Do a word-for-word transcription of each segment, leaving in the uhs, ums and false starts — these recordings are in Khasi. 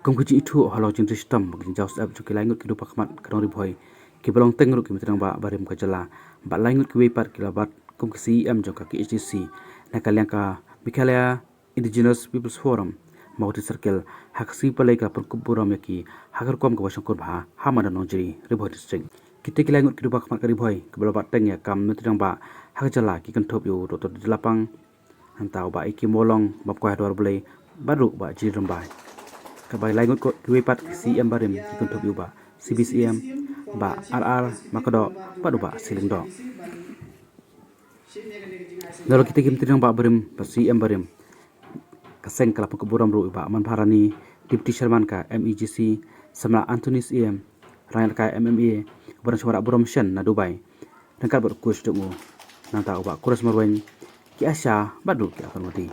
Kum ka jingithuh halor ka jingtrei shitom bad ka jingjaw syep jong ki lai ngut ki rupa khmat ka nong Ri Bhoi kiba long teng ruh ki myntri rangbah barim ka jylla, bad lai ngut kiwei pat ki la bat kum ki C E M jong ka K H A D C na ka liang ka Meghalaya Indigenous Peoples Forum, Mawhati Circle, ha ka sngi ba la pynkup burom ïa ki ha ka rukom kaba shongkun bha ha madan Nongjri, Ri Bhoi District. Kita ki lai ngut ki rupa khmat ka Ri Bhoi kiba la bat teng ïa ka kam myntri rangbah ha ka jylla ki kynthup ïa u Doctor D D Lapang, nangta u Bah A K Mawlong, Bah Kwai Hadwar Blei, bad ruh Bah G D Rymbai. Katba ki lai ngut kiwei pat ki C E M barim ki kynthup ïa u Bah C B C M, Bah R R Makdoh, bad u Bah C Lyngdoh. Nalor kita ki myntri rangbah barim bad C E M barim, ka seng ka la pynkup burom ruh ïa u Bah Manbharanee, Deputy Chairman ka M E G C, Samla Anthony C M, Rangialehkai M M A, uba dang shu wanrah burom shen na Dubai ryngkat bad u coach jong u, nangta u Bah Kores Marwein, ki Asha bad ruh ki Anganwadi.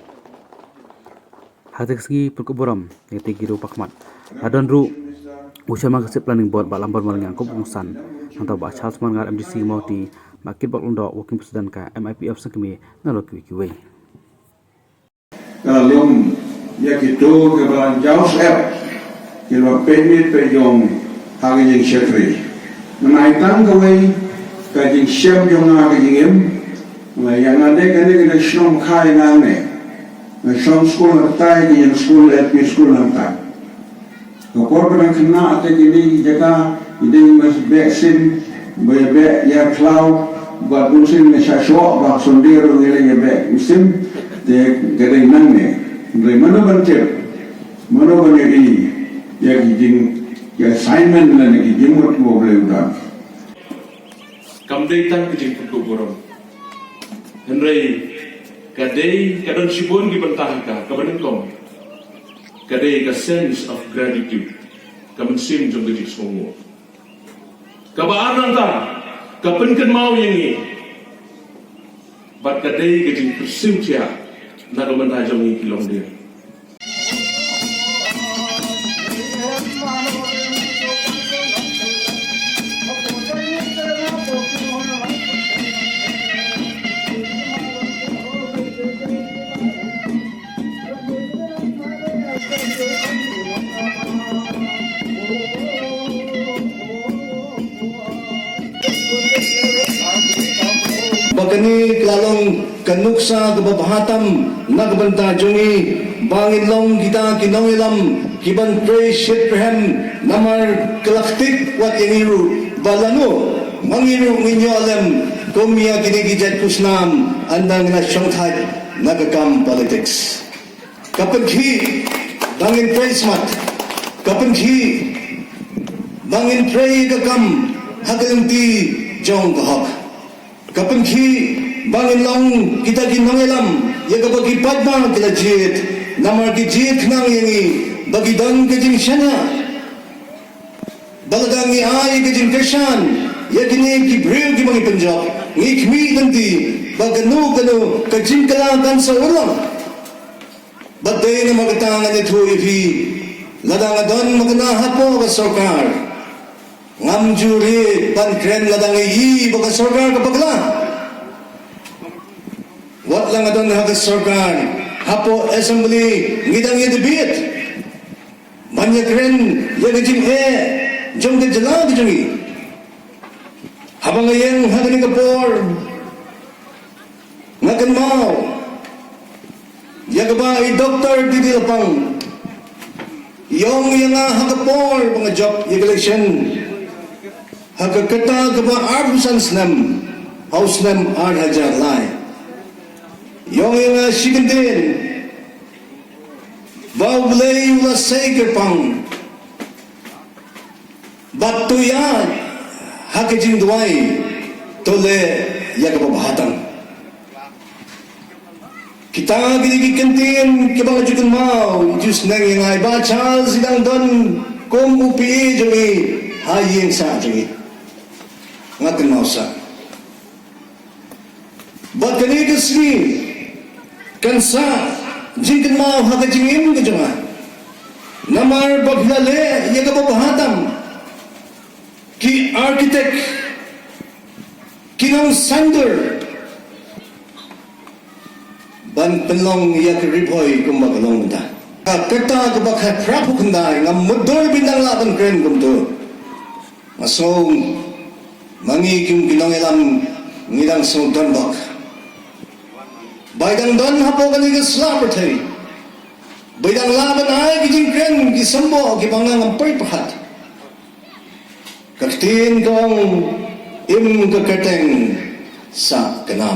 Ha kata ka sngi pynkup burom ïa kita ki rupa khmat la don ruh u Chairman ka State Planning Board, Bah Lambor Malngiang kum u kongsan, nangta u Bah Charles Marngar, M D C Mawhati, Bah Kitbok Lyngdoh, Working President ka M I P F Sengkmie, nalor kiwei kiwei. Ka la lum ïa kito kiba la jaw syep, kiba pynmih pynjong ha ka jingshakri. Ngan ai tang kawei ka jingshem jong nga, ka jingim. Nga, ïa nga dei kane ka dei shnong Khaïi nangne. Nga shong skul hangtai, ka ïing skul, L P skul hangtai. Ka por ba dang khynnah te kine ki jaka ki dei, nga beh sim, ba ïa beh ïa khlaw, bad bun sien nga shah shoh ba ha Sunday ruh ngi leit ïa beh sim. Te ka dei nangne. Hynrei mano ban tip, mano ban ïohi ïa ki jing, ki assignment lane ki jingmut ba U Blei u don. Kam dei tang ka jingpynkup burom, hynrei ka dei, ka don shibun ki bynta ha ka, kaba nyngkong ka dei ka sense of gratitude, ka mynsiem jong ka jingsngewnguh. Kaba ar nangta, ka pynkynmaw ïa ngi, bad ka dei ka jingpyrsiew thiah na ka bynta jong ngi ki longdien. Ba kane ka la long ka nuksa kaba bha tam na ka bynta jong ngi, ba ngin long kita ki nongïalam kiban trei shitrhem, namar ka la ktik wat ïa ngi ruh ba lano ma ngi ruh ngin ïoh lem kum ïa kine ki jait khusnam ynda ngi la shongthait na ka kam politics. Ka pynkhih ba ngin trei smat, ka pynkhih ba ngin trei ka kam ha ka lynti jong ka hok. Ka pynkhih ba ngin long kita ki nongïalam ïa kaba ki paidbah ki la jied, namar ki jied khnang ïa ngi ba ki don ka jingshaniah. Ba lada ngi ai ka jingkyrshan ïa kine ki briew kiba ngi pynjop, ngi khmih lynti ba kano kano ka jingkylla kan sa urlong. Bad dei namar kata ngan ïathuh ïa phi, lada nga don ma kane hapoh ka sorkar, ngam ju ri ban kren lada ngi ïohi ba ka sorkar ka bakla. Wat la nga don ha ka sorkar, hapoh assembly ngi dang ïa debate ban ïa kren ïa ka jingeh jong ka jylla ka jong ngi. Haba nga ïeng ha kane ka por, nga kynmaw ïa kaba i Doctor D D Lapang i ong ïa nga ha ka por ba nga jop ïa ka election ha ka kata kaba arphew san snem, ha u snem ar hajar lai. I ong ïa nga shi kyntien ba U Blei u la sei kyrpang. Bad to ïa ha ka jingduwai, to leh ïa kaba bha tam. Kita ki dei ki kyntien kiba nga ju kynmaw, ju sneng ïa nga. I Bah Charles i dang don kum u P A jong ngi ha ïing sah jong ngi. Nga kynmaw sah. Bad kane ka sngi kan sa jingkynmaw ha ka jingim ka jong nga. Namar ba phi la leh ïa kaba bha tam, ki architect, ki nongsaindur, ban pynlong ïa ka Ri Bhoi kumba ka long mynta. Ka kata kaba khatphra phew khyndai, ngam mutdur ba in dang lah ban kren kumta. Nga sngew ma ngi kum ki nongïalam ngi dang sngew donbok ba i dang don hapoh kane ka sla pyrthei ba i dang lah ban ai ki jingkren ki symboh kiba nga ngam poi pyrkhat. Ka ktien ka ong, im ka kyrteng sa ka nam.